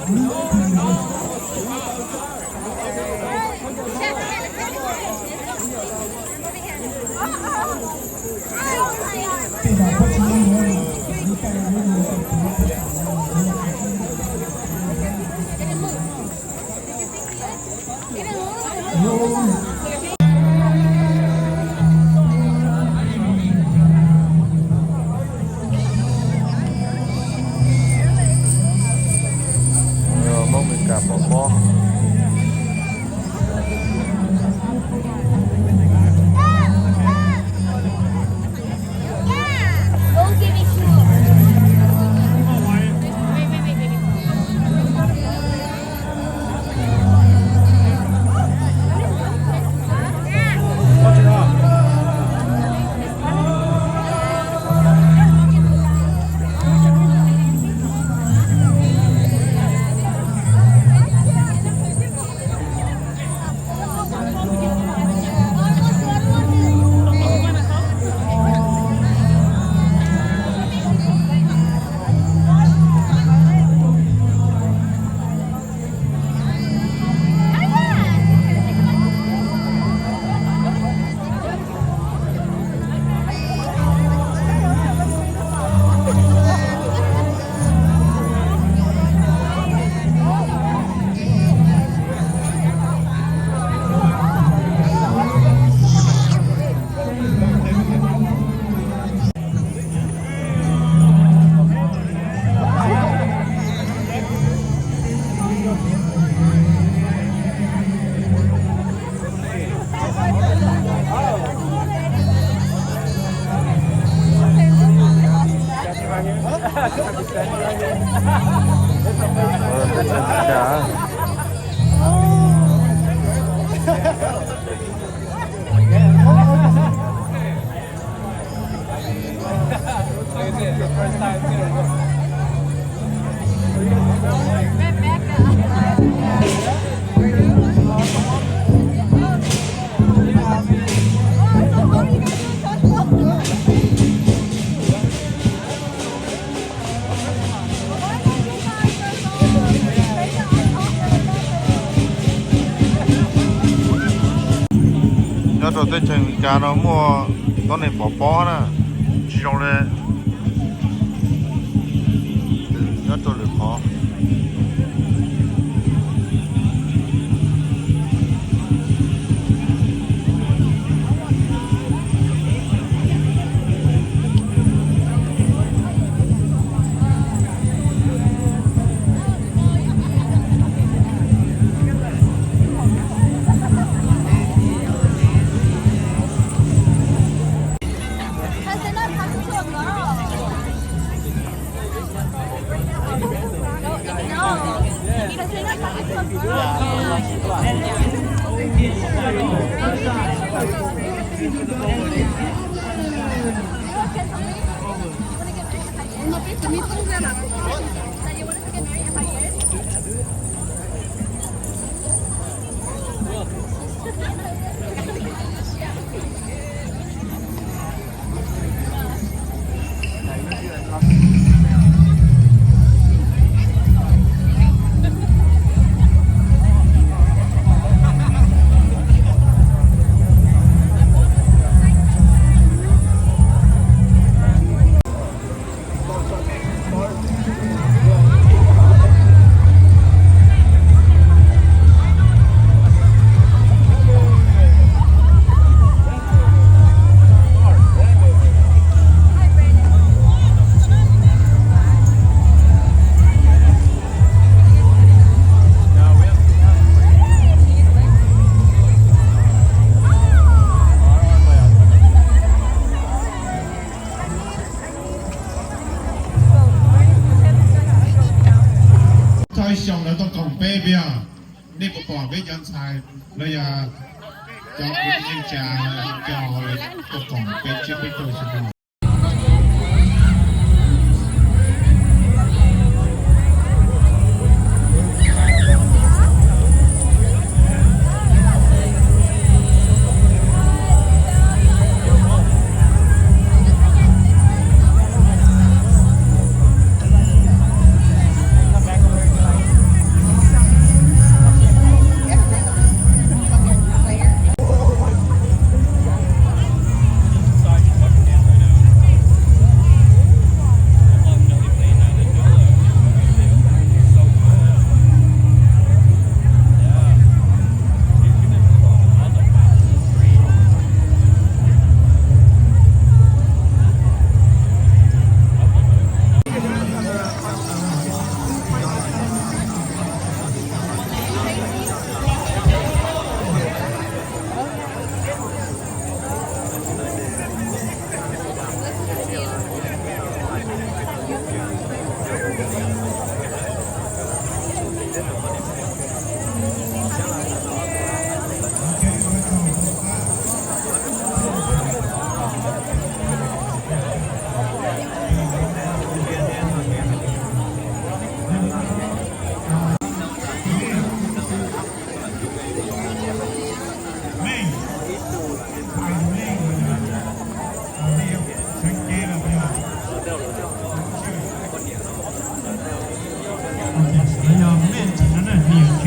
Hmoob Amelikas pov pob. Nyob rau teb chaws Amelikas no muaj tob neeg pov pob na, tsis zoo li nyob rau lwm qhov. Txog ib xyoos lawv tuaj koom peb, peb yog nej puas pom peb cov ntxhais los yog cov kwv tij neej tsa coj tuaj koom peb tsiab peb taug xyoo no.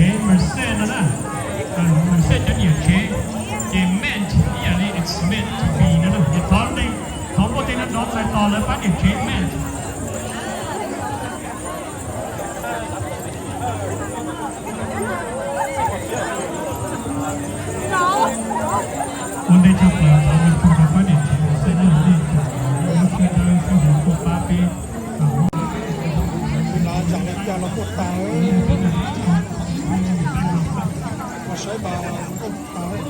Merced no na, Merced cov niam tsev, ces meant ib yam li it's meant to be no na. Ces thov nej, thov muaj tej no nov txais tos lawv pab niam tsev meant. Ua ntej tshaj plaws thov ua tsaug rau pab niam tsev Merced nej lub sij hawm tuaj pab peb. Lawv zam li cas los tuaj tas, los saib mas nqaij tas.